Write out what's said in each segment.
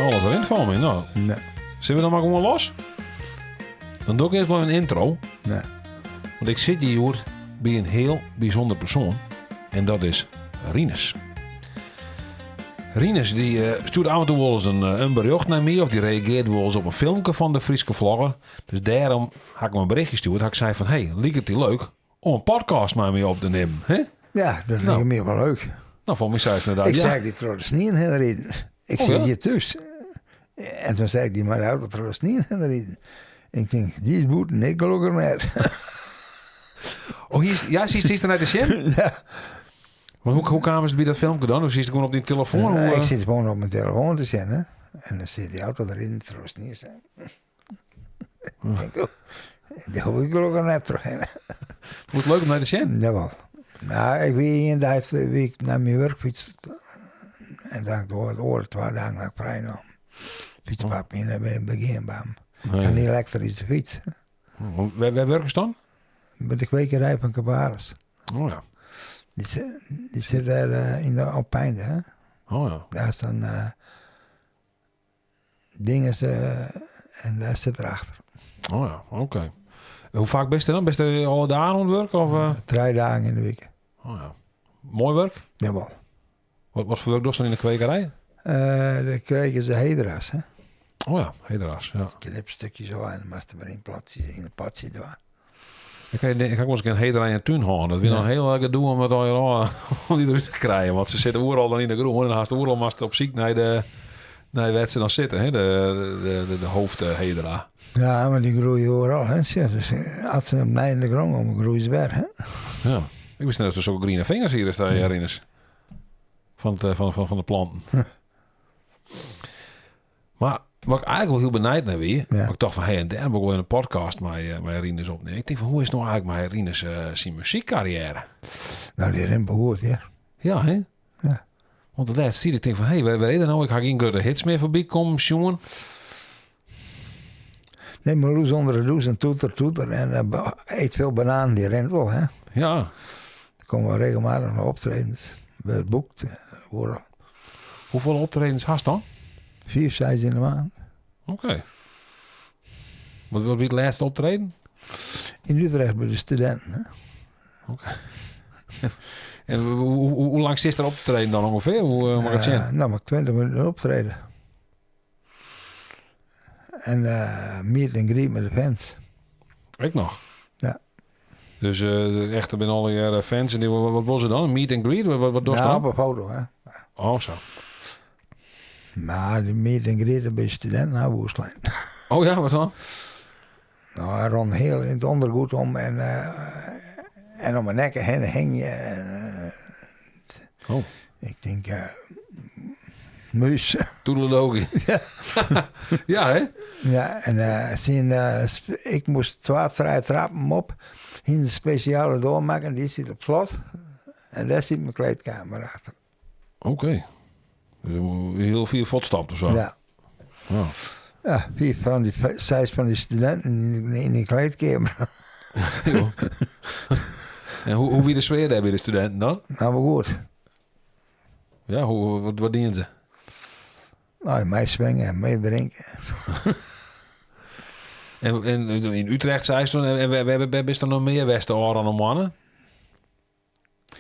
Ja, alles rint foar my. Nou, Nee. Sille we dan mar gewoan los? Dan doch ik earst mar in intro. Nee. Want ik sit hjir by in hiel bysûnder persoan. En dat is Rinus. Rinus dy eh, stjoert af en toe wolris in, eh, in berjocht nei my. Of dy reagearret wolris op in filmke fan de Fryske Vlogger. Dus dêrom ha ik him in berichtje stjoerd. Ha ik sein fan, hey, liket dy leuk om in podcast mei my op te nimmen? Hè? Ja, dat Nou. liket my wol leuk. Nou, foar my seist inderdaad Ik ja. seach dy troch de snie hinne riden. Ik Oh, sit ja? hjir thús. En toen seach ik dy mei de auto troch de snie hinne riden. Ik tink, dy is bûten, ik gelokkich net. Oh, hier is, ja, sietst der nei te sjen? Ja. Maar hoe kamen se by dat filmke dan? Of sietst gewoan op dyn telefoan? Hoe, Ik sit gewoan op myn telefoan te sjen, hè. En dan sit dy auto deryn troch de snie. Ik tink, oh, dêr hoech ik gelokkich net trochhinne. Fûnst it leuk om nei te sjen? Jawel. Nou, ik wie ien dei wie ik nei myn wurk fytst. En dan ik de oare twa dagen ha ik frij nommen. Fytspad myn eh, begjin by him. Ik ha in elektryske fyts. Wêr wurkest dan? By de kwekerij fan Caparis. Oh ja. Dy sit dêr eh, yn de op Pijnde, hè? Oh ja. Dêr is dan eh, Dinges en dêr sit er achter. Oh ja, oké. Hoe faak bist der dan? Bist der alle dagen oan it wurk? Of, eh? Trije dagen yn de wike. Oh ja. Moai wurk? Jawel. Wat foar wurk dochst dan yn de kwekerij? Uh, de kweken se hedera's, hè? Oh ja, hedera's, ja. Knipstukjes ôf en dan moatst der wer yn platsje, yn in potsje dwaan. Ik ha ik ha wolris in hedera yn 'e tún hân. Dat wie dan hiel gedoe om it allegear ôf, om dy derút te krijen. Want se sitte oeral dan yn de grûn en hast oeral moatst op syk nei de nei wêr't se dan sitte, hè? De hoofdhedera. Ja, mar dy groeie oeral, hè? Sjoch, dus as se opnij yn de grûn komme, groeie se wer, hè? Ja. Ik wist net dat der sokke griene fingers hjir is, daar, Rinus. Fan, het, fan de planten. Mar wat ik eigenlik wol hiel benijd nei wie, Ja. want ik tocht fan hey, en dêrom wol ik wol in podcast mei Rinus opnimme. Ik tink fan hoe is it no eigenlik mei Rinus syn muzykkarriêre? Nou, dy rint wol goed, ja. Ja, hè? Ja. Want de lêste tiid, ik tink fan hey, wêr is er no? Ik ha gjin grutte hits mear foarby kommen sjoen. Nee, Marloes ûnder de dûs en toeter, toeter en eet veel bananen, dy rint wol, hè? Ja. Der komme regelmatich noch optredens, wurdt boekt, oeral. Hoefolle optredens hast dan? Fiif, seis yn de maand. Oké. Wat wie it lêste optreden? Yn Utrecht by de studinten. Hè? Oké. En hoe lang sitst der op te treden dan ûngefear? Hoe moat ik it sjen? Nou, mar 20 minuten optreden. En meet and greet mei de fans. Ek noch? Ja. Dus echt, der binne allegear fans en dy, wat wolle se dan? Meet and greet? Wat dochst Nou, dan? op een foto, hè. Oh, sa. Mar dy meet and greet by studinten ha we oerslein. Oh ja, wat dan? Nou, hy rûn hiel yn it ûndergoed om en om 'e nekke hinne hingje. En, Oh. Ik tink, muus. Toedeledokie. Ja, hè? Ja, en syn, ik moast twa, trije trappen op. Hiene in spesjale doar makke en dy siet op slot. En dêr siet myn kleedkeamer achter. Oké. Dus hiel fier fuortstapt of sa? Ja. Ja. Ja, fiif fan dy, seis fan dy studinten yn dy kleedkeamer. En hoe wie de sfear dêr by de studinten dan? Nou, wol goed. Ja, wat dienen se? Nou, meiswinge en meedrinke. En yn Utrecht seist toen, en wêr bist dan noch mear west de ôfrûne moanne?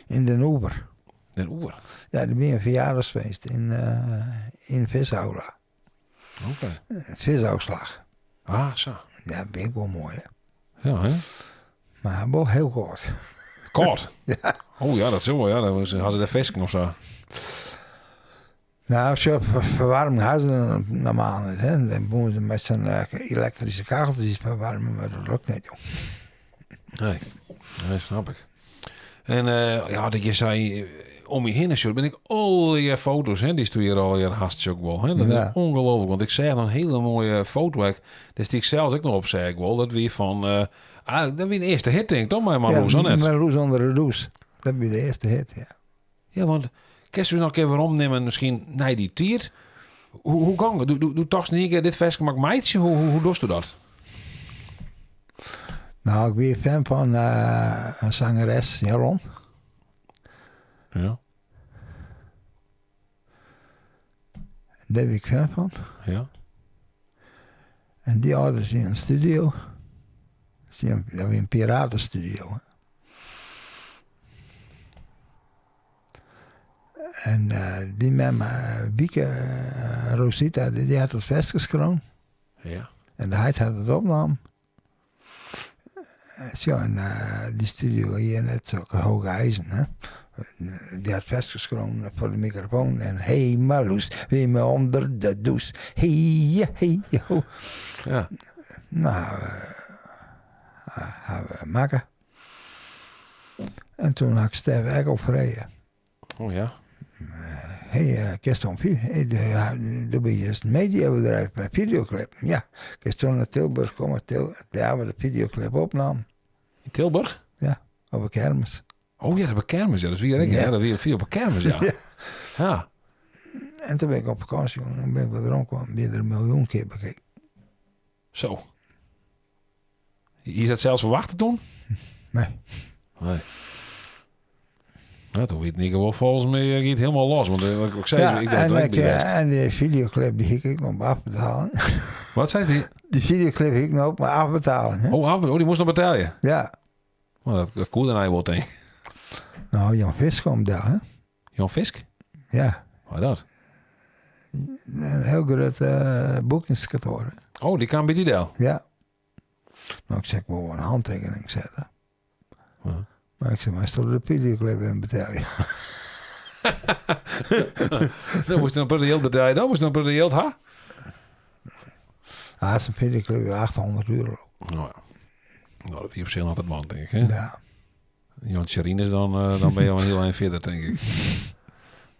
Yn Den Oever. Den Oever? Ja, der wie in ferjierdagsfeest yn Visaula. Oké. Visôfslach. Ah, sa. Ja, bin ik wol moai, hè? Ja, hè? Mar wol hiel kâld. Kâld? Ja. Oh ja, dat sil wol, ja. Dan ha se dêr fisken of sa. Nou, sjoch, ferwaarming ha se normaal net, hè. Dan woene se mei sa'n elektryske kacheltsjes ferwaarme, mar dat lukt net, joh. Nee, nee, snap ik. En ja, dat je sei, om my hinne sjoch, bin ik allegear foto's, hè, dy'tsto hjir allegear hast, sjoch ik wol, hè. Dat is ongelooflik, want ik seach in hiele moaie foto ek, dêr stie ik sels ek noch op, seach ik wol. Dat wie fan, ah, dat wie de earste hit, tink ik, toch, mei Marloes, Ja, of net? Marloes ûnder de dûs. Dat wie de earste hit, ja. Ja, want kinst ús noch in kear weromnimme, miskien nei dy tiid? Hoe gong it? Do tochtst in ien kear, dit ferske moat ik meitsje? Hoe dochsto dat? Nou, ik wie fan fan in sangeres, Sharon. Ja. Dêr wie ik fan fan. Ja. En dy âlders hiene in studio. Dat wie in piratenstudio. En dy mem, Wieke Rosita, dy hat it ferske skreaun. Ja. En de heit hat it opnaam. Sjo, en dy studio hie net sokke hoge eisen, hè. Dy hat ferske skreaun foar de mikrofoon en Hey Marloes, wie me ûnder de dûs. Hey, hey, ho. Ja. No, ha we makke. En toen ha ik Stef Ekkel frege. Oh ja. Hey, kinst dan hey, do bist in mediabedrijf mei videoclip. Ja, kinst toen nei Tilburg komme, Til, dêr ha we de videoclip opnaam. In Tilburg? Ja, op de kermis. Oh ja, op de kermis, ja, dat wie er ek. Ja, dat wie op de kermis, ja. Ja. Ja. En toen ben ik op vakantie en toen ben ik weer rondkwam, wie er 1 miljoen keer bekeken. Zo. Is dat zelfs verwacht toen? Nee. Nee. Nou, toen weet ik wel volgens mij gaat het helemaal los. Want wat ik zei, Ja, ik ben en, er ook ik, bij geweest. en die videoclip die ik ik nog afbetalen. Wat zei die? Die videoclip ik nog maar afbetalen. Hè? Oh, oh, die moest nog betalen. Ja. Maar dat kon dan wel denk ik. Nou, Jan Fisk komt daar, hè? Jan Fisk? Ja. Wat dat? Een heel groot boekingskantoor. hè. Oh, die kwam bij die deel. Ja. Nou, ik zeg, ik wil wel een handtekening zetten. Ja. Maar ik zeg, maar stond de videoclip in betalen. Dan moest je nog een betalen. Dan moest je nog een geld, ha? Ah, is een videoclip weer 800 euro. Nou ja. Nou, dat wie op zich altijd man, denk ik. Hè? Ja. Jan Tjerines, dan ben je al een heel eind verder, denk ik.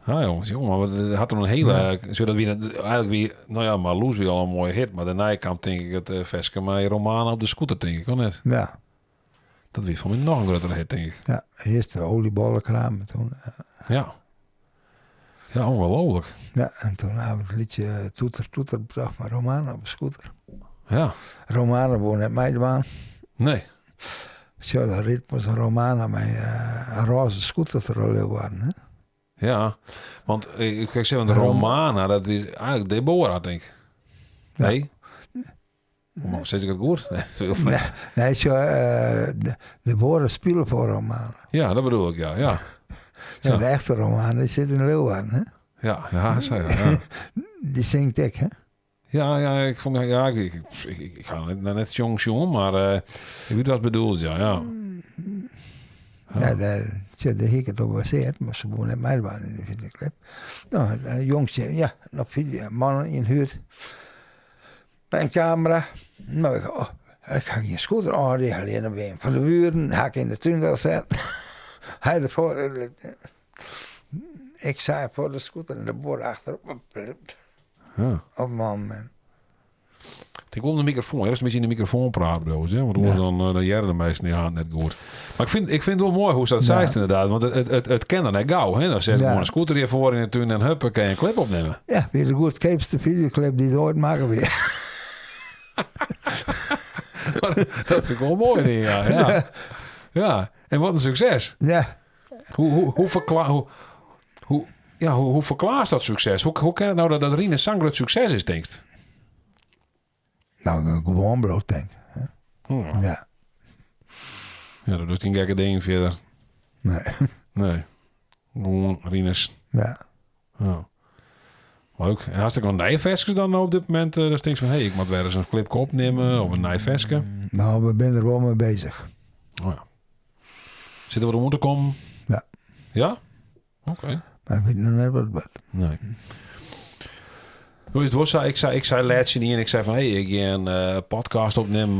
Ah, jongens, jongen, maar wat- had er een hele... Zodat we eigenlijk wie, nou ja, Marloes wie al een mooie hit, maar daarna kwam denk ik het verske met Romana op de scooter, denk ik, hoor net. Ja. Dat wie voor mij nog een grotere hit, denk ik. Ja. Eerst de oliebollenkraam. En toen, Ja. Ja, ongelooflijk. ja, en toen hebben we het liedje Toeter Toeter bedacht met Romana op de scooter. Ja. Romana woont net mij de baan. Nee. Zo, dat ritme was een Romana met een roze scooter te waren. Hè? Ja. Want ik kijk zeggen, de Rom- Romana, dat is eigenlijk Deborah, denk ik. Ja. Nee? Hoe zeg ik het goed? Nee, dat is heel Nee, nee zo, de woorden spelen voor Romana. Ja, dat bedoel ik, ja. Ja, Zo, Ja. de echte Romana, die zit in Leeuwarden. Hè? ja, ja, zo, ja. Die zingt ik, hè? Ja, ja, ik vond, ja, ik ga net, nou net jong jong, maar ik weet wat het bedoeld, ja, ja. Ja, daar, zo, daar heb ik het op gebaseerd, maar ze wonen in mijn in de videoclip. Nou, een jongetje, ja, nog video, mannen in huur. Bij een camera. Nou, ik, oh, ik ga geen scooter. Oh, die alleen een been van de buren. Ga ik in de tuin zetten. Hij ervoor. Ik zei voor de scooter en de boor achterop. Ja. Op een moment. Ik wil de microfoon. Eerst een beetje in de microfoon praten, broers, hè? Want anders dan jaren de meesten ja, net goed. Maar ik vind het wel mooi hoe ze dat Ja. zei inderdaad. Want het kennen net gauw. Hè? Dan zet je gewoon een scooter hier voor in de tuin en hup, dan kan je een clip opnemen. Ja, weer de goedkoopste videoclip die het ooit maken weer. Dat vind ik wel mooi, ding, ja. Ja. Ja. En wat een succes. Ja. Hoe verklaart dat succes? Hoe kan het nou dat Rinus zo'n groot succes is, denkt? Nou, een gewoon brood, denk ik. Ja. Ja, dat doet geen gekke ding verder. Nee. Nee. Gewoon Rinus. Ja. Ja. Leuk. En hartstikke een nijveske dan nou op dit moment. Dus denk je van, hé, hey, ik moet weer eens een clip opnemen of een nijveske. Nou, we zijn er wel mee bezig. Oh ja. Zitten we er moeten komen? Ja. Ja? Oké. Maar ik weet nog net wat het wordt. Nee. Hoe is het was, ik zei laatst niet en ik zei van, hé, hey, ik ga een podcast opnemen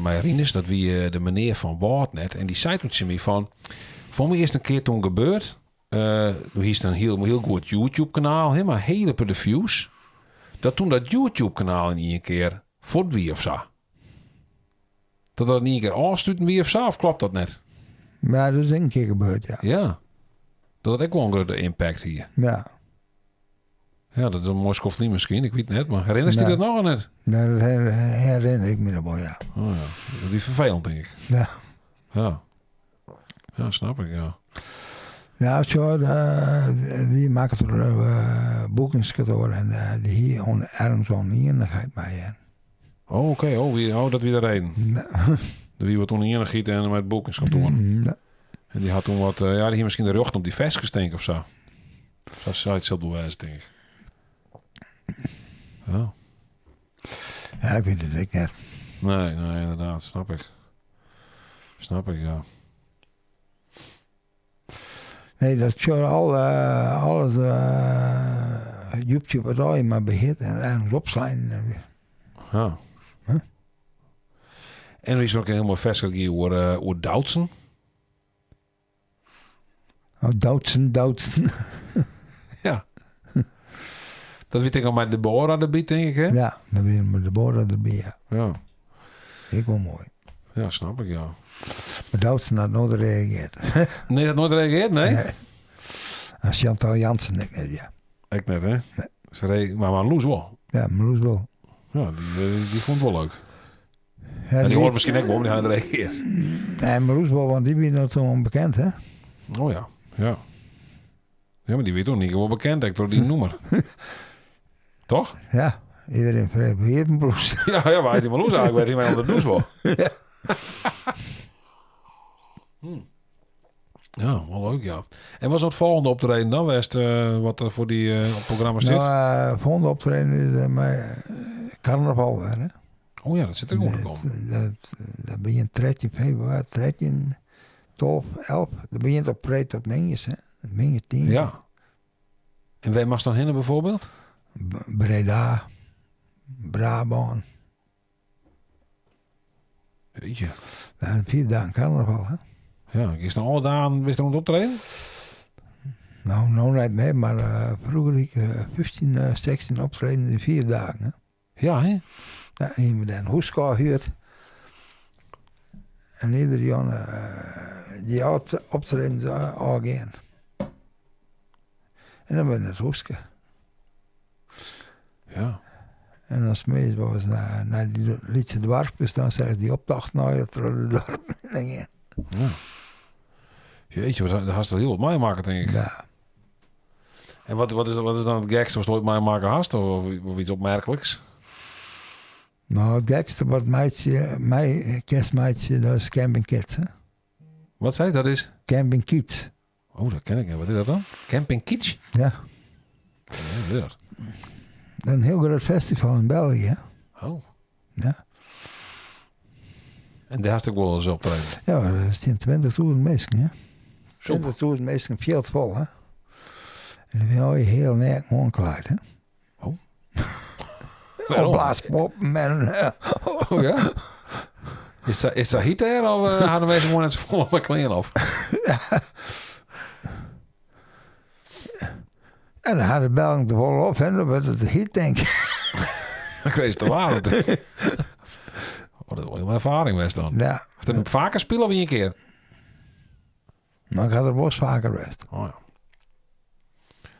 met Rinus, dat wie de meneer van Waard net. En die zei toen tegen mij van, voor mij is het een keer toen gebeurd. Toen is een heel, heel goed YouTube kanaal, hè, maar hele de views. Dat toen dat YouTube kanaal in één keer voort wie of zo. Dat dat in één keer afstuurt wie of zo, of klopt dat net? Ja, dat is één keer gebeurd, ja. Ja. Dat had ook wel een grote impact hier. Ja. Ja, dat is een mooi schoftie misschien, ik weet het net. Maar herinnert je Nee. dat nog aan net? Nou, dat herinner ik me nog wel, ja. Oh ja, dat is vervelend, denk ik. Ja. Ja. Ja, snap ik, ja. Ja, sjoch, dy makket er boekingskantoar en dy hie ergens ûnienichheid mei en. Oh, oké. Oh, wie, oh, dat wie de reden. Der wie wat ûnienichheid en mei it boekingskantoar. Ja. En dy hat toen wat, ja, dy hie miskien de rjochten op dy ferskes, tink ik, of sa. Sa sei it sil it wol wêze, tink ik. Ja. Ja, ik wit it ek net. Nee, nee, inderdaad, snap ik. Snap ik, ja. Nee, dat sjoch al, alles YouTube wat al je maar beheert en ergens opslaan. Ja. Huh? En er is ook een heel mooi vers dat ging oer Doutzen. Oh, Doutzen, Doutzen. Ja. Dat weet ik al met Deborah erbij, denk ik, hè? Ja, dan weer met Deborah erbij, ja. Ja. Ik wel mooi. Ja, snap ik, ja. Maar Doutzen had nooit gereageerd. Nee, had nooit gereageerd, nee? Nee. En Chantal Jansen, ik net, ja. Ik net, hè? Nee. Ze maar Loes wel. Ja, Marloes wel. Ja, die vond het wel leuk. Ja, En die hoort misschien ook wel, maar die had gereageerd. Nee, Marloes wel, want die ben nog zo onbekend, hè? Oh ja, ja. Ja, maar die weet ook niet wel bekend, ik door die noemer. Toch? Ja, iedereen vreet weer een bloes. Ja, ja, maar hij die Marloes eigenlijk weet hij mij onder de douche wel. Ja. Ja, wel leuk, ja. En wat is het volgende optreden dan, West, wat er voor die op het programma zit? Nou, volgende optreden is mijn carnaval weer, hè? Oh ja, dat zit er ook te komen. Dat begint 13 februari, 13, 12, 11. Dat begint op Preet op Minges, hè? Minges 10. Ja. En waar mag dan heen bijvoorbeeld? Breda, Brabant. Weet je. Ja, 4 dagen carnaval, hè? Ja, is dan alle dagen wist er om het optreden? Nou, nou niet meer, maar vroeger ik 15, 16 optreden in 4 dagen, hè? Ja, hè? Ja, en je moet een hoeska huurt. En ieder jaar die optreden al gaan. En dan ben je het hoeske. Ja. En als meest was naar die Lietse dwarpjes, dan zeggen ze die optocht nou je door de dorp. Ja. Jeetje, daar had je heel wat meemaken, denk ik. Ja. En wat is dan het gekste wat je nooit meemaken hast? Of iets opmerkelijks? Nou, het gekste wat mij kerstmeidje, dat is Camping Kids, hè? Wat zei je? Dat is? Camping Kids. Oh, dat ken ik niet. Wat is dat dan? Camping Kids? Ja. Ja, wat is dat? Een heel groot festival in België, hè? Oh. Ja. En daar had ik wel eens optreden. Ja, er zijn 20.000 mensen, hè? Zo. 20.000 mensen, veel vol, hè? En die zijn al heel nek aankleed, hè? Oh. Waarom? Opblaaspop en Oh ja? Is dat heet daar of hadden wij ze gewoon net zo vol met kleren op? Ja. En dan hadden de Belgen te vol op en dan werd het heet, denk ik. Dan kreeg ze te warm. Oh, dat is wel een ervaring geweest dan. Ja. Of dat vaker spelen of één keer? Maar ik had er bos vaker geweest. Oh ja.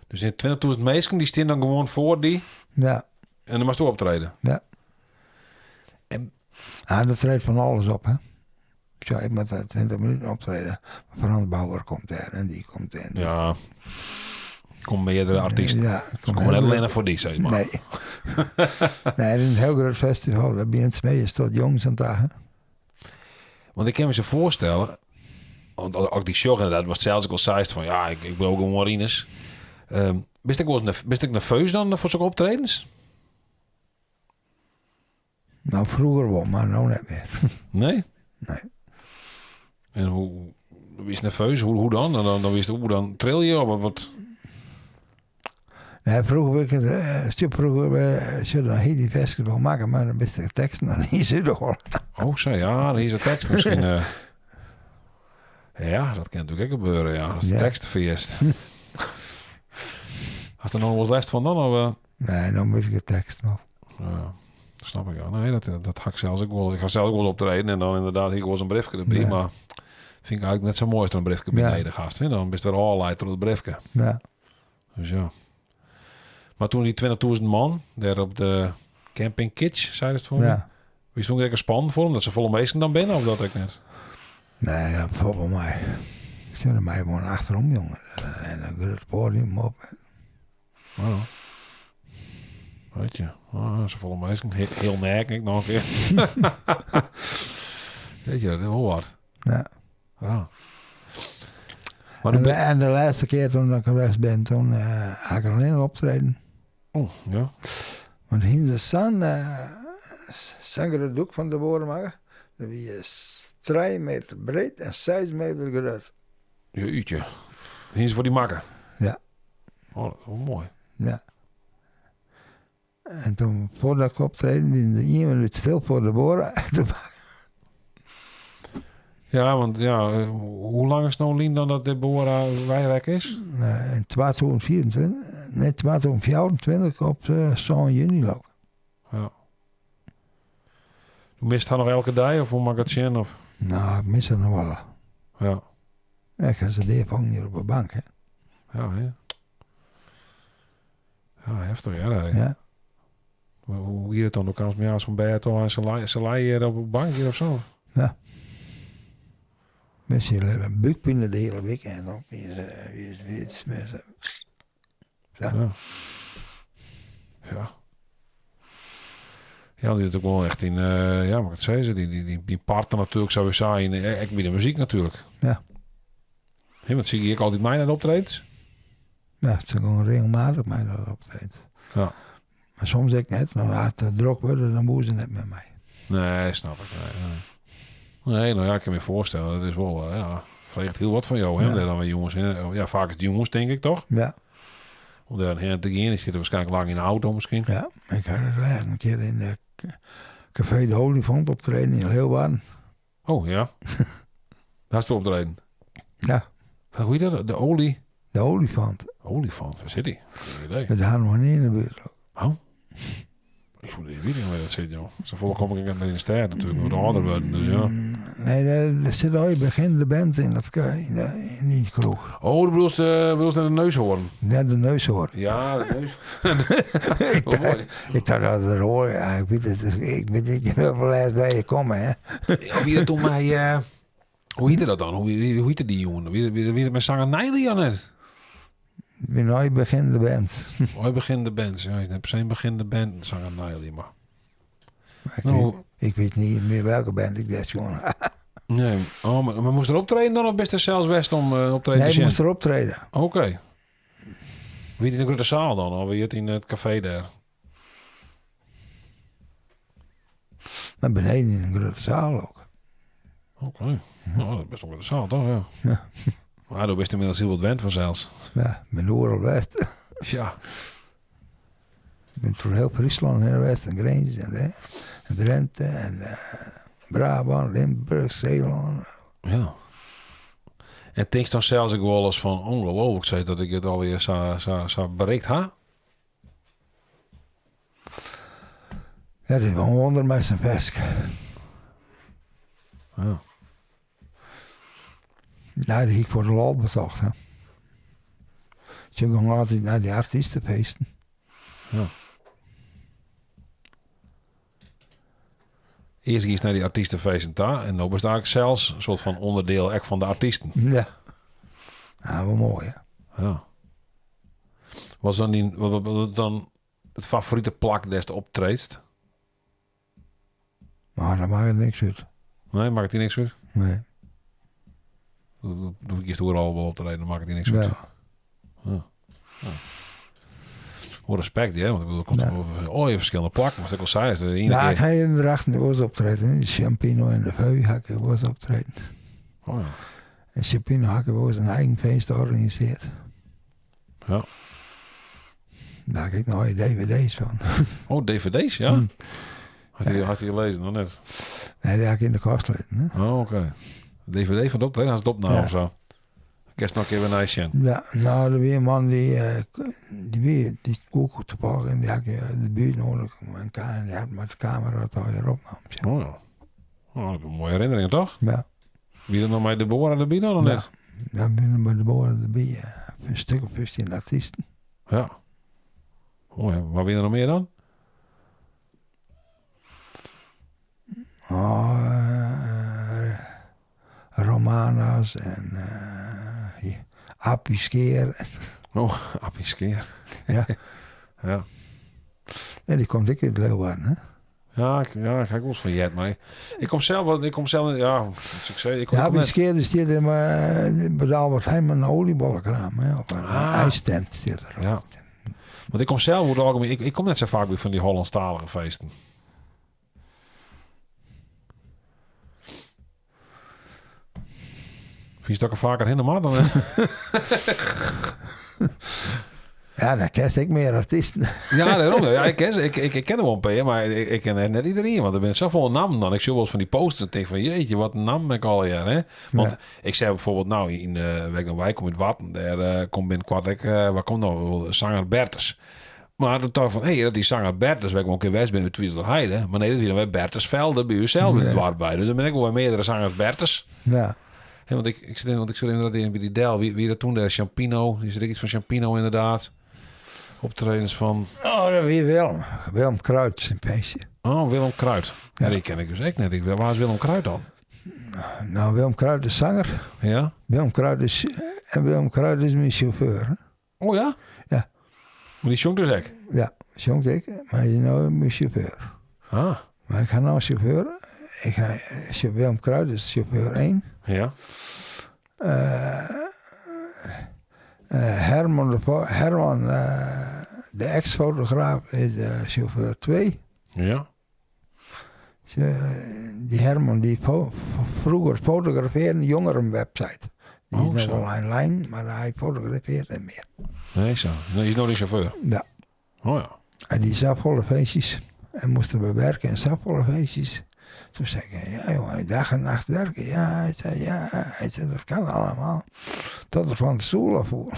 Dus in 20.000 mensen, die staan dan gewoon voor die. Ja. En dan moest je optreden. Ja. En Ja, dat treedt van alles op, hè. Zo, ik moet daar 20 minuten optreden. Maar Frans Bauer komt daar en die komt daar. Ja. Er komen meerdere artiesten. Ja, Ze komen net alleen voor die, zeg maar. Nee. Nee, het is een heel groot festival. Dat begint mee, is tot jongs aan het hè. Want ik kan me zo voorstellen, want als ik die show inderdaad was zelfs ik al zei van ja, ik ben ook een Marinus. Ben ik wel eens ben ik nerveus dan voor zo'n optredens? Nou, vroeger wel, maar nou niet meer. Nee? Nee. En hoe is nerveus? Hoe dan? Dan wist hoe dan tril je of wat? Nee, vroeger ik het stuk vroeger zullen dan heel die versjes wel maken, maar dan best de tekst nog niet zo door. Oh, zo ja, hier is de tekst misschien. Ja, dat kan natuurlijk ook gebeuren, ja. Als de tekst vergist. Als er nog wel eens les van dan? Of? Nee, dan moet ik de tekst nog. Ja, snap ik, ja. Nee, dat ga ik zelfs ook wel. Ik ga zelf ook wel optreden en dan inderdaad, hier was een briefje erbij, maar vind ik eigenlijk net zo mooi als er een briefje beneden gast. Hè? Dan ben je weer allerlei door het briefje. Dus ja. Maar toen die 20.000 man daar op de Camping Kitsch, zei het voor me. Wie stond er spannend voor hem? Dat ze volle meesten dan binnen of dat ik net? Nee, dat valt wel mij. Sjoch, dan mei je gewoan achterom, jonge. En in grut poadium op. Ja. Weet je, oh, safolle minsken. Hiel neaken ek noch in kear. Weet je, dat is wol wat. Ja. Ja. Maar En de de, en de laatste keer toen ik geweest ben, toen had ik alleen optreden. Oh, ja. Want hier de zo'n zo'n groot doek van de boren maken. Dat was 3 meter breed en 6 meter groot. Jeetje. Hier is voor die makker. Ja. Oh, dat is wel mooi. Ja. En toen, voordat ik optreden, die de één minuut stil voor de boren. En toen Ja, want ja, hoe lang is het nou lien dan dat de Bora Wijrek is? In 2024, nee, 2024 op zo'n juni ook. Ja. Du mist haar nog elke dag of hoe mag ik het zien? Of? Nou, ik mis het nog wel. Ja. Ja, ik ga ze leer hier op de bank, hè. Ja, hè. Ja, heftig, ja. hè. Ja. Maar hoe hier het dan? De kans meer als van Beto en Salai hier op de bank hier of zo? Ja. Mensen hebben buikpijn de hele week en dan is, Ja. Ja. Ja. Ja, die is ook wel echt in, ja, maar het zei ze, die partner natuurlijk zou zijn, ik bij de muziek natuurlijk. Ja. Hé, want zie ik altijd mij naar de optredens? Ja, ze gewoon regelmatig mij naar de optredens. Ja. Maar soms ik net, dan als het druk worden, dan moeten ze net met mij. Nee, snap ik. Nee, nee. Nee, nou ja, ik kan me voorstellen, dat is wel, ja, vraagt heel wat van jou, hè? Ja. Daar dan weer jongens in. Ja, vaak is het jongens, denk ik, toch? Ja. Om daar heen te gaan, die zitten waarschijnlijk lang in de auto misschien. Ja, ik had het laatst een keer in de Café de Olifant optreden in Leeuwarden. Oh, ja. Daar is het optreden. Ja. Hoe heet dat? De olie? De Olifant. Olifant, waar zit die? Geen idee. Met de harmonie in de buurt ook. Oh. Ik voel niet weet niet waar dat zit, joh. Zo volk kom ik net in de stad natuurlijk. Wat ouder worden, dus ja. Nee, daar zit al je begin de band in, dat, in, de, in die kroeg. Oh, de bedoelst naar de neushoorn. Net de neushoorn. Ja, de neus. Ik Wat mooi. Ik dacht dat het hoor. Ja, ik weet het, ik weet niet meer laatst bij je komen, hè. Ja, wie dat toen mij... hoe heette dat dan? Hoe heette die jongen? Wie het met zanger Nijli aan het? Ik ben nooit begin de band. Oh, hij begint de band. Ja, hij is net per se begin de band, zanger Nijli, maar... Ik, Nou, weet, ik weet niet meer welke band ik dat jongen. Nee, oh, maar moest er optreden dan of best er zelfs best om optreden Nee, te ik zien? moest er optreden. Oké. Wie het in de grote zaal dan? Of wie het in het café daar? Naar beneden in een grote zaal ook. Oké. Nou, dat is best wel een grote zaal, toch? Ja. Ja. Maar du bist inmiddels heel wat wend vanzelfs. Ja, ik ben overal west. Ja. Ik ben door heel Friesland heen geweest. En Grens en, en Drenthe en Brabant, Limburg, Zeeland. Ja. En denk dan zelfs ik wel eens van ongelooflijk zei dat ik het al eerst zo bereikt ha? Ja, het is wel een wonder met zijn vesk. Ja. Nou, die ik voor de lol bezocht, hè. Ze gingen altijd naar die artiestenfeesten. Ja. Eerst iets naar die artiestenfeesten daar. En nu besta ik zelfs een soort van onderdeel echt van de artiesten. Ja. Nou, wel mooi, hè. Ja. Was dan, die, wat dan het favoriete plak des te optreedt? Maar daar maakt het niks uit. Nee, maakt die niks uit? Nee. Doe ik eerst al wel optreden, dan maakt het die niks uit. Ja. Ja. Ja. Hoe respect, hè? Want ik bedoel, er komt Ja. op al je verschillende plakken. Maar ik al zei, is de ene Nou, ik keer. ga in de dracht was optreden. In Champino en de Veu ga ik was optreden. Oh, ja. En Champino had ik wel een eigen feest georganiseerd. Ja. Daar heb ik nog dvd's van. Oh, dvd's, ja? Had hij gelezen, nog net? Nee, die had ik in de kast liggen. Hè? Oh, oké. DVD van de optreden, als het opname Ja. of zo. Kerst nog een keer weer nice zien. Ja, nou, er weer een man die, die weer, die koek te pakken en die had ik de buurt nodig. En die had met de camera dat al weer opnam. zeg. Oh ja. Oh, dat is een mooie herinnering, toch? Ja. Wie er nog bij de Bora erbij dan nog Ja. net? Dan binnen bij de boren erbij, een stuk of 15 artiesten. Ja. Oh ja, waar wie er nog meer dan? Oh, Romana's en Appie Skeer. Oh, Appie Skeer. Ja. Ja. En die komt ek uit Leeuwarden, hè? Ja, ik heb wel eens van jet, maar ik kom zelf, wel- ik kom zelf, ja, wat ik zei, ik kom, Ja, ik kom Appie net- Skeer die zit in bij de Albert Heijn een oliebollenkraam, hè? Of een Ah. ijstent zit er. Ja. Want ik kom zelf, over het algemeen, ik kom net zo vaak weer van die Hollandstalige feesten. Vind je dat ik er vaker heen maar dan? Ja, dan ken ik meer artiesten. Ja, daarom. Ja, ik ken ze. Ik ken hem wel een paar, maar ik ken net iedereen. Want er zijn zoveel namen dan. Ik zie wel eens van die posters en denk van, jeetje, wat een naam ik al jaar, hè? Want Ja. ik zei bijvoorbeeld, nou, in de Wijk en Wijk komt uit Watten. Daar komt binnenkort, ik, waar komt nou? Zanger Bertus. Maar dan dacht ik van, hé, hey, dat die zanger Bertus, waar ik wel een keer west ben uit Twiezlerheide. Maar nee, dat is weer bij Bertusvelden, bij u zelf in het dorp bij. Dus dan ben ik wel bij meerdere zangers Bertus. Ja. Hè, want ik zit inderdaad in bij die Del. Wie dat toen? De Champino. Is er iets van Champino inderdaad? Optredens van... Oh, dat wie Willem. Willem Kruid zijn feestje. Oh, Willem Kruid. Ja. Ja. die ken ik dus echt net. Waar is Willem Kruid dan? Nou, Willem Kruid is zanger. Ja? Willem Kruid is, en Willem Kruid is mijn chauffeur. Hè? Oh ja? Ja. Maar die zongt dus echt? Ja, zongt ik, maar hij is nou mijn chauffeur. Ah. Maar ik ga nou chauffeur. Ik ga, Willem Kruid is chauffeur 1. Ja. Herman, de ex-fotograaf, is de chauffeur 2. Ja. Die Herman die vroeger fotografeerde een jongerenwebsite. Die Oh, is nog zo. wel online, maar hij fotografeert niet meer. Nee, zo. Nee, is nog die chauffeur. Ja. Oh ja. En die zat volle feestjes. En moest erbij werken en zat volle feestjes. Toen zei ik, ja jongen, dag en nacht werken. Ja, hij zei, ja, hij zei, dat kan allemaal. Tot er van de stoel afvoer.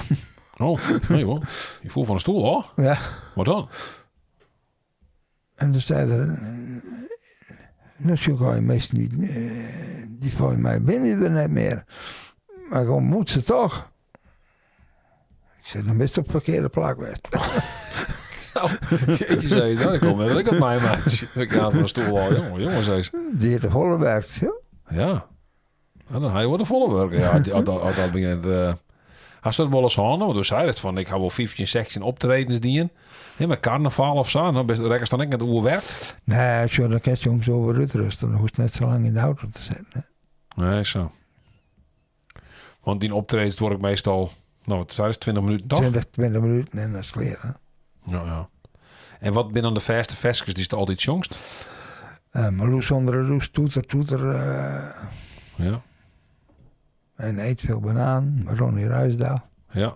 Oh, nee hoor. Je voelt van de stoel, hoor. Ja. Wat dan? En toen zei er, nu zoek ik meestal niet, die van mij binnen er net meer. Maar gewoon moet ze toch. Ik zei, dan ben je op de verkeerde plak geweest. Nou, jeetje, zei je, nou, ik kom net dat ik het mij maatje. Ik ga van de stoel al, jongen, jongen, zei ze. Die heeft de volle werk, ja. Ja. En dan hij wordt de volle werken. Ja, dat begint. Hij stond wel eens aan, want toen zei het van, ik ga wel 15, 16 optredens dienen. Nee, met carnaval of zo. Nou, best rekkers dan ik net hoe werkt. Nee, zo, dan kan je jongens over uitrusten. Dan hoeft het net zo lang in de auto te zitten. Hè. Nee, zo. Want die optredens word ik meestal, nou, wat zei het, 20 minuten toch? 20 minuten en dat is klaar. Hè. Ja, ja. En wat binnen dan de verste veskes, die is het altijd jongst? Marloes onder de roes, toeter, toeter. Ja. En eet veel banaan. Ronnie Ruisdaal. Ja.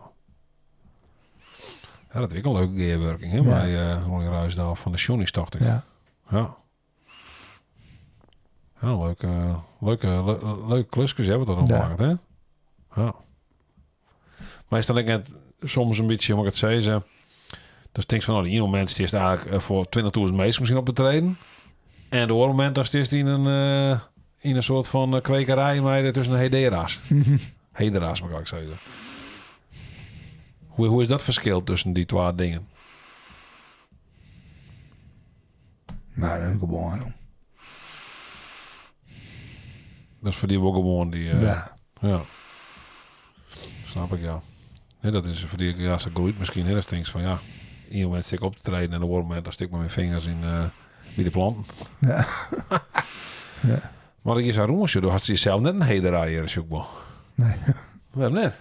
Ja, dat is ook een leuke gearworking, hè? Ja. Bij Ronnie Ruisdaal van de Johnny's, dacht ik. Ja. Ja. Ja, leuke klusjes hebben we dat nog Ja. gemaakt, hè? Ja. Maar is dan ook net soms een beetje, moet ik het zeggen, dus denk van, nou, die ene moment is het eigenlijk voor 20.000 mensen misschien op te treden. En de andere moment, dan is het in een soort van kwekerij, maar tussen de hedera's. Hedera's, moet ik eigenlijk zeggen. Hoe is dat verschil tussen die twee dingen? Maar dat is gewoon, joh. Dat is voor die wel gewoon die... Ja. Ja. Snap ik, ja. Nee, dat is voor die, ja, ze groeit misschien. Hè, dat is van, ja, ieder moment stik op te treden en op een moment dan stik ik met mijn vingers in bij de planten. Ja. Ja. Maar ik is aan roemer, joh. Had ze jezelf net een hederij hier, is ook wel. Nee. We hebben net.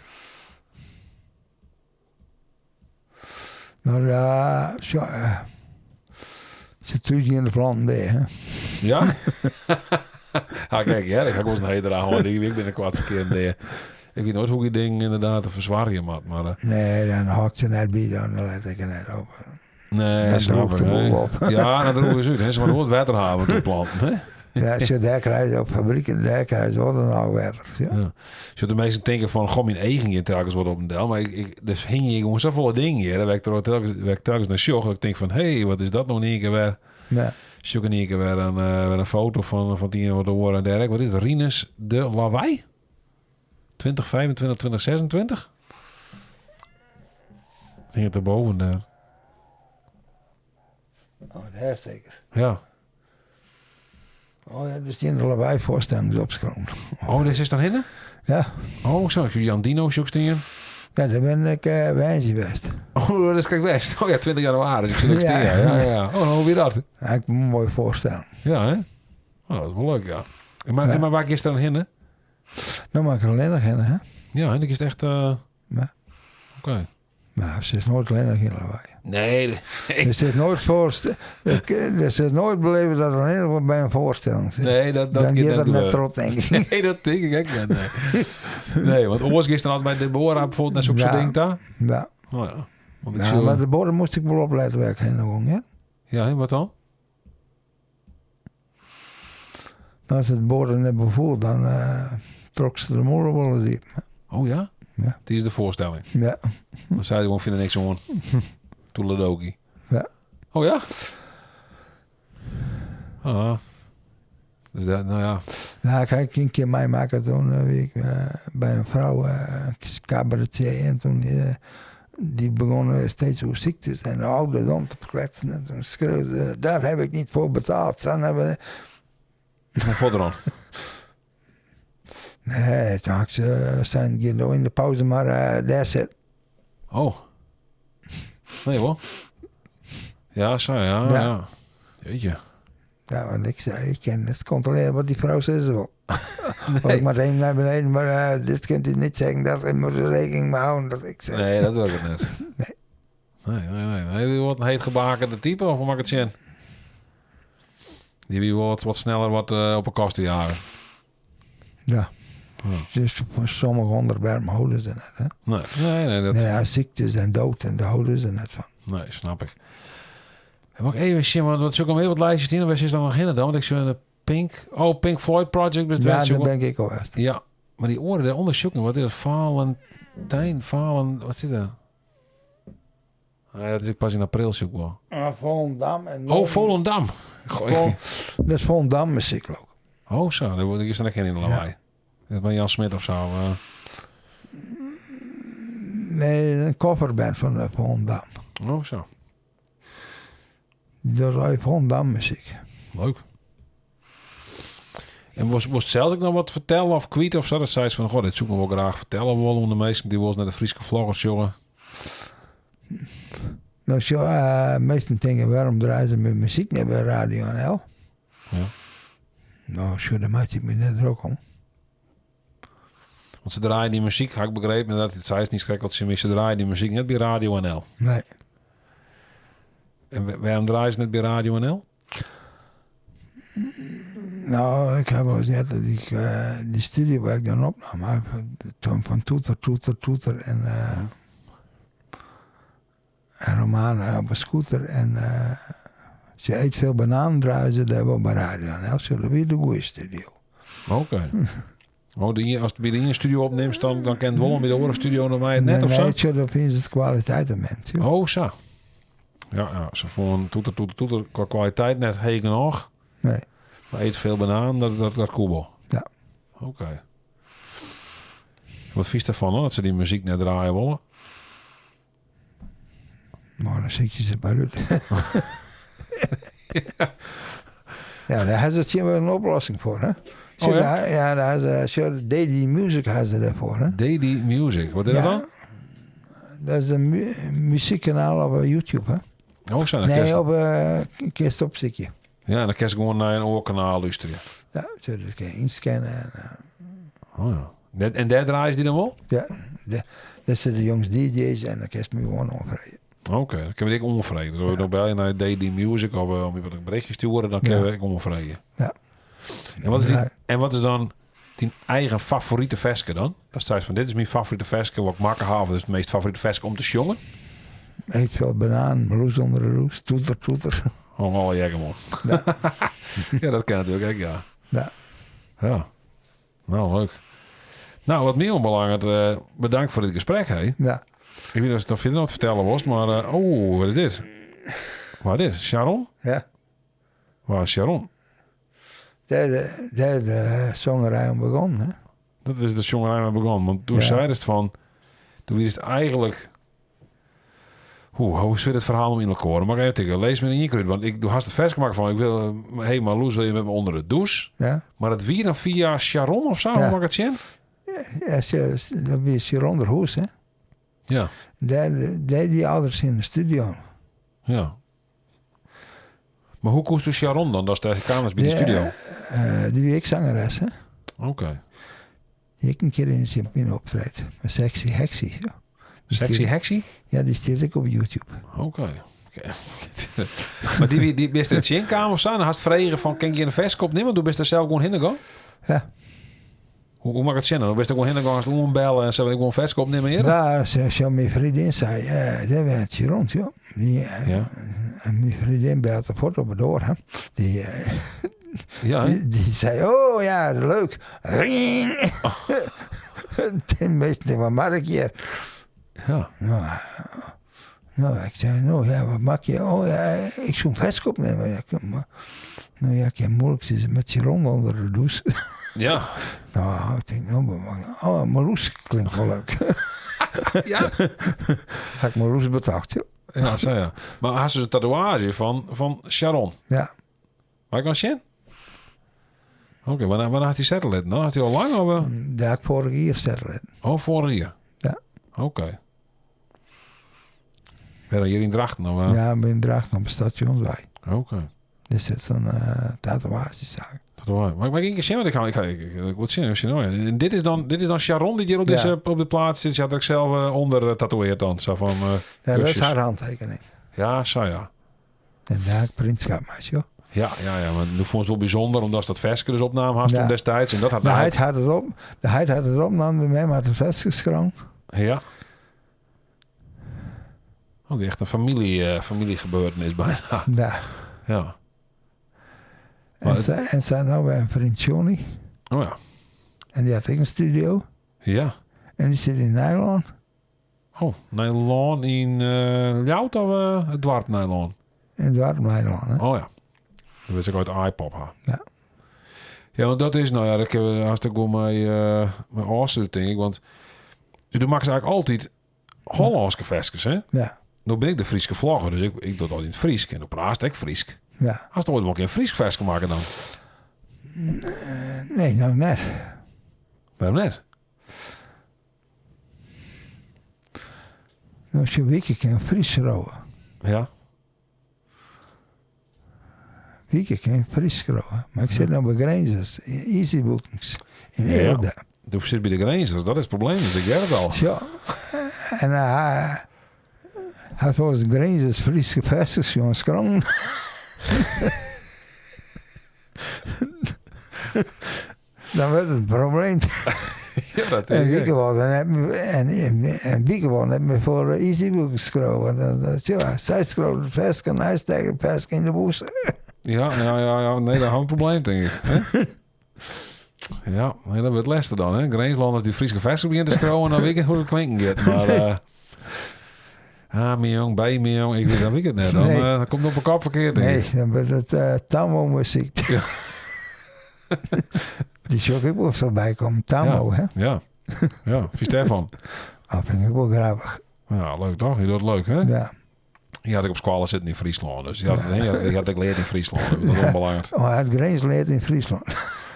Nou ja, zo, ze doet je in de planten deed, hè. Ja? Ah, kijk, ja, ik ga ook wel eens een hederij houden. Ik ben een kwart keer in de... Ik weet nooit hoe ik die ding inderdaad te verzwaren moet, maar... Nee, dan hakt ze net bij, dan let ik er net op. Nee, Dan snap droogt ik, de boel hè. op. Ja, dat droeg is uit. Hè. Ze maar nooit water hebben door planten, hè. Ja, zo daar krijg je op fabrieken, daar krijg je wel een oude water. Ja. Ja. Zo de meesten denken van, goh, mijn eigen hier telkens wordt op een del. Maar dus hing je gewoon zoveel dingen hier. Dan werd ik er telkens naar sjog. Dat ik denk van, hé, hey, wat is dat nou in één keer weer? Ja. Zoek in één keer weer een foto van die wat horen en dergelijke. Wat is het? Rinus de Lawaai? 2025, 2026? Het hing het erboven daar. Oh, daar zeker. Ja. Oh ja, dus die in de lawaai voorstelling is opgeschreven. Oh, deze is dan hinnen? Ja. Oh, zo. Ik zie Jan Dino, zoek dingen. Ja, daar ben ik woansdei west. Oh, dat is krekt west. Oh ja, 20 januari. Dus ik zit ook ja. Ja, ja. Oh, hoe wie dat? Ja, ik me mooi voorstellen. Ja, hè? Oh, dat is wel leuk, ja. En maar, en maar waar is dan heen, hè? Nou, maar ik alleen nog heen, hè? Ja, en ik is echt... Ja. Oké. Maar ze is nooit alleen nog in lawaai. Nee. Er zit nooit voorst- Er is nooit beleven dat er alleen bij een voorstelling zit. Nee, dat Dan kan gaat dat net net rot, denk ik. Nee, dat denk ik ook niet. Nee, nee want oors gisteren altijd bij Deborah bijvoorbeeld naar zo'n Ja. soort ding daar. Ja. Oh ja. Want ik Ja, zie- maar de borden moest ik wel opletten waar ik heen ging, hè? Ja, hè, wat dan? Nou, als het borden net bevoel, dan trok ze de molen wel eens diep. Oh ja? Ja. Die is de voorstelling. Ja. Dan zei ze gewoon, vinden niks aan. Toeledoki. Ja. Oh ja? Ah. Dus dat, nou ja. Nou, ik had een keer meemaken toen ik bij een vrouw, een cabaretier, en toen die begon steeds over ziektes en de ouderdom te kletsen. En toen schreeuwde ze, daar heb ik niet voor betaald. Dan hebben Maar voor Nee, toen had ik ze zijn in de pauze maar daar zit. Oh. Nee hoor. Ja, zo ja. Ja. Ja. Jeetje. Ja, want ik zei, ik kan het controleren wat die vrouw zegt wil. Of ik maar even naar beneden, maar dit kunt u niet zeggen, dat ik moet de rekening mee houden dat ik zeg. Nee, dat wil ik net. Nee. Nee, nee, nee. Nee, wat een heet gebakerde type, of hoe mag ik het zien? Die wie wordt wat sneller wat op een kast te jagen. Ja. Ja. Dus voor sommige onderwerpen houden ze net. Hè? Nee, nee, nee, dat, Nee, ja, ziektes en dood en daar houden ze net van. nee, snap ik. En mag ik even zien, want wat zoek om heel wat lijstjes in. Waar is dan nog in dan? Want ik zie de Pink, oh, Pink Floyd Project. Dus Ja, daar ben ik al eerst. Ja, maar die oren daaronder zoeken, wat is dat? Valentijn, Valen, wat zit daar? Ah, ja, dat is ik pas in april zoek wel. Volendam en... Oh, Volendam. Goh, ik- Dat is Volendam muziek ook. Oh, zo, daar word ik is dan geen in de lawaai. Dat bij Jan Smit of zo. Nee, een coverband van Volendam. Oh, zo. Dat is Volendam muziek. Leuk. En moest zelfs ik nog wat vertellen of kwijt of zo? Dat zei ze van, goh, dit zoek ik wel graag vertellen. Wel, om de meesten die wel eens naar de Friese vloggers, jongen. Nou, zo, meesten denken, waarom draaien ze met muziek niet bij Radio NL? Ja. Nou, zo, daar maak ik me net druk om. Want ze draaien die muziek, had ik begrepen, dat het zei ze niet schrikkelijk, ze draaien die muziek net bij Radio NL. Nee. En waarom draaien ze net bij Radio NL? Nou, ik heb wel eens net dat ik die studio waar ik dan opnam, hè, toen van toeter, toeter, toeter en Romana op een scooter en ze eet veel bananen, draaien ze daar wel bij Radio NL. Zullen we de goede studio. Oké. Oh, als het bij de ene studio opneemt, dan kent Wollem bij de andere studio naar mij het net nee, of zo? Nee, zo, dat is het kwaliteit mens. joh. Oh, zo. Ja, ja, ze vonden toeter, toeter, toeter qua kwaliteit net heel genoeg. Nee. Maar eet veel banaan, dat koebel. Ja. Oké. Wat vies daarvan, hoor, dat ze die muziek net draaien willen? Maar dan zit je ze bij uit. ja. daar hebben ze wel een oplossing voor, hè? Oh, ja? Daar, ja, daar hebben ze, DD Music hebben ze daarvoor, hè? DD Music, wat is Ja. dat dan? Dat is een muziekkanaal op YouTube, hè? Oh, zo, dan Nee, kerst, op kerst op zikje. ja, dan kerst gewoon naar een oorkanaal luisteren. Ja, zo dat kun je inscannen. En, Oh ja. En daar draaien ze die dan wel? ja, dat zijn de jongens DJ's en dan kun je me gewoon overrijden. Oké, dan kunnen we die ook omvreden. Dus we dan bel je naar DD Music of om iemand een berichtje sturen, dan kunnen Ja. we ook omvreden. Ja. En wat is, die, Ja. en wat is dan die eigen favoriete veske dan? Dat staat van, dit is mijn favoriete veske, wat ik makken haven, dus het meest favoriete veske om te jongen. Eet veel banaan, roes onder de roes, toeter, toeter. Oh, alle jekken, man. Ja. Ja, dat kan natuurlijk ook, ja. Ja. Ja. Nou, leuk. Nou, wat meer onbelangrijk, bedankt voor dit gesprek, hè. Ja. Ik weet niet of het nog verder wat vertellen was, maar... oh, wat is dit? Wat is dit? Sharon? Ja. Waar is Sharon? Daar de zongerij om begon, hè? Dat is de jongerij maar begon. Want toen Ja. zei het van... Toen is het eigenlijk... Hoe zit het verhaal om in elkaar? Maar even tikken, lees me in je kruid. Want ik doe haast het vers gemaakt van... Ik wil, hé hey, Marloes, wil je met me onder de douche? Ja. Maar het wie dan via Sharon of zo? Ja. Hoe mag ik het zien? Ja, dat is Sharon der Hoes, hè? Ja. Dêr, dêr die alders in de studio. Ja. Maar hoe koest du Sharon dan, dat de kamers by de studio? Die wie ek zangeres, hè? Oké. Die ik een keer in zijn optreedt. Met Sexy Hexy. Ja. Sexy Hexy? Ja, die staat ook op YouTube. Oké. Maar die, die bist in het kamer of zo? Dan had vregen van, kan je een vers opnemen? Toen bist er zelf gewoon heen gegaan? Ja. Hoe mag het zien? Dan bist er gewoon heen gegaan als bellen en zo ik gewoon vers opnemen hier? Ja, ze, mijn vriendin zei, ja, daar werd je rond, joh. Die, ja. En mijn vriendin belt de foto op door, hè. Die, ja, die, die zei, oh ja, leuk. Ring! Oh. Ten meeste, wat maak ik hier? Ja. Nou, nou, ik zei, nou ja, wat maak je? Oh ja, ik zo'n vers opnemen. Ja, ik, maar, nou ja, ik heb moeilijk zitten met Chiron onder de douche. Ja. Nou, ik denk, nou, maar, oh, Marloes klinkt wel leuk. Ja. Had ik Marloes betaald, joh. Ja, zo ja. Maar had ze een tatoeage van Sharon? Ja. Waar kan zien? Oké, okay, wanneer had hij settled? Nou, had hij al lang? Of? Ja, ik vorig jaar settled. Oh, vorig jaar? Ja. Oké. Okay. Ben je hier in Drachten? Of? Ja, ik ben in Drachten op het station bij. Oké. Okay. Er zit zo'n tatoeagezaak. Tatoeage. Maar ik zien, want ik wil zien. En dit is dan Sharon die hier op, deze, op de plaats zit. Ze had ik zelf onder tatoeëerd dan. Zo van, ja, dat is haar handtekening. Ja, zo ja. En daar heb ik printschap maar, joh. Ja, ja, ja, maar nu vond het wel bijzonder omdat ze dat versje dus opnam had toen destijds. En dat had de heid had het op. De heid had het opnam bij mij, maar het vers geschroomd. Ja. Oh, die echt een familiegebeurtenis bijna. Ja. Ja. Maar en zij nou bij een vriend Johnny. Oh ja. En die had ik een studio. Ja. En die zit in Nederland. Oh, Nederland in Ljout of het dorp Nederland? In het dorp Nederland, hè? Oh ja. Dat wist ik uit iPop, ha. Ja. Ja, want dat is, nou ja, dat heb ik hartstikke goed mijn afsluiting, denk ik. Want du maakt eigenlijk altijd Hollandse versjes, hè? Ja. Nou ben ik de Frieske vlogger, dus ik doe dat in het Fries. En dan praat ik Fries. Ja. Als er ooit wel een keer een Fries versje maken dan? Nee, nou net. Waarom net? Nou, als je weken kan Fries schrijven. Ja. Wieke kan Fries schrijven. Maar ik zit nou bij Grenzers, Easy Bookings, in Eelde. Du zit bij de Grenzers, dat is het probleem. Dus ik weet het al. Ja. En hij volgens Grenzers Friese versjes gewoon schroom. Dan werd het een probleem. Ja, dat en is Wieke wou net, en Wieke wou net meer voor Easy Bookings schrijven. Dat, ja, zij schreef het vers en hij steekt het vers in de boes. Ja. Nee, dat had een probleem, denk ik. Hè? Ja, nee, dat wordt lastig dan, hè? Grenslanders die Friese versen beginnen te schreeuwen, dan weet ik hoe het klinken gaat. Maar, ah, mijn jong, bij mijn jong, ik weet, dan weet ik het net. Dan, nee. Dan komt het op elkaar verkeerd, denk nee, ik. Dan wordt het Tammo-muziek. Ja. Die zou ik ook wel voorbij komen, Tammo, ja. hè? Ja, ja, vies daarvan. Dat vind ik wel grappig. Ja, leuk toch? Je doet het leuk, hè? Ja. Die had ik op school zitten in Friesland. Dus die had, ja. die had ik geleerd in Friesland. Dat is ja. onbelangrijk. Oh, hij had Grens geleerd in Friesland.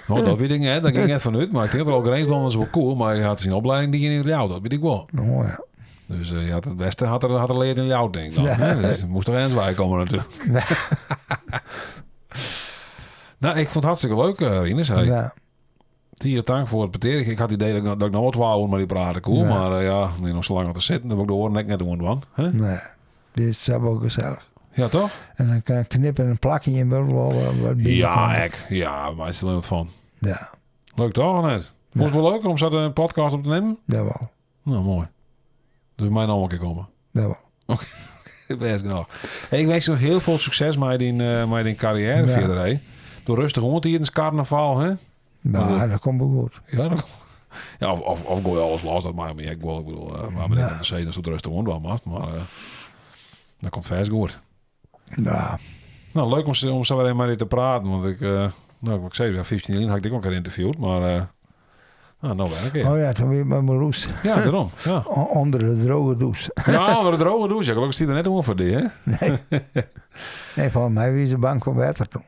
Nou, dat weet ik niet. Daar ging ik net vanuit. Maar ik denk dat al Grenslanders wel cool. Maar je had zijn opleiding die in jou, dat weet ik wel. Oh, ja. Dus je had het beste had er geleerd in jou, denk ik dan. Ja. Hè? Dus moest er eens bij komen natuurlijk. Ja. Nou, ik vond het hartstikke leuk, Rinus. Hey. Ja. Tieren dank voor het peteren. Ik had het idee dat ik nog wat wou, maar die praten cool. Ja. Maar ja, nu nog zo lang aan te zitten, dan heb ik de oren net doen, man. Huh? Nee, dit is wel gezellig. Ja, toch? En dan kan ik knippen en plakken in wel wat Ja, ik. Ja, maar is er wat van. Ja. Leuk toch, net? Vond het wel leuk om zo'n podcast op te nemen? Jawel. Nou, mooi. Dus mij nog een keer komen. Jawel. Oké, best genoeg. Hey, ik wens je nog heel veel succes met die carrière ja. verder, hè. Door rustig rond hier in het carnaval, hè? Nou, dat komt wel goed. Ja, dat, ja of gooi alles los, dat maakt me niet. Ik bedoel, maar meneer ja. De zee, dan stond rustig rond wel, maar dat komt vast goed. Ja. Nou, leuk om zo weer maar te praten, want ik, nou, ik zei, ja, 15 jaar had ik dit ook een keer interviewd, maar nou werk ik. Oh ja, toen weer met Marloes. Ja, daarom. Ja. Onder de droge douche. Ja, onder de droge douche. Ja, gelukkig is die er net om voor die, hè? Nee. Nee, volgens mij wie ze bang voor water toen.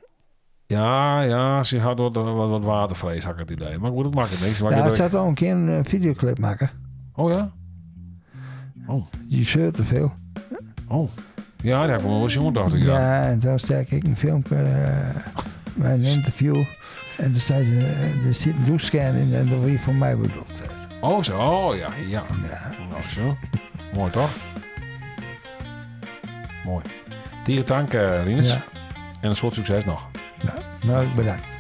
Ja, ze had wat watervrees, had ik het idee. Maar goed, dat maakt het niks. Ja, ze had al een keer een videoclip maken. Oh ja? Oh. Je zeurt te veel. Oh. Ja, daar heb ik wel sjoen, dacht ik. Ja. Ja, en toen stek ik een filmpje met een interview. En toen zei ze, er zit een douchescan in en dat was voor mij bedoeld. Oh, zo. Oh, ja. Ja. Ja. Nou, zo. Mooi, toch? Mooi. Tegen dank, Rinus. Ja. En een soort succes nog. Nou, bedankt.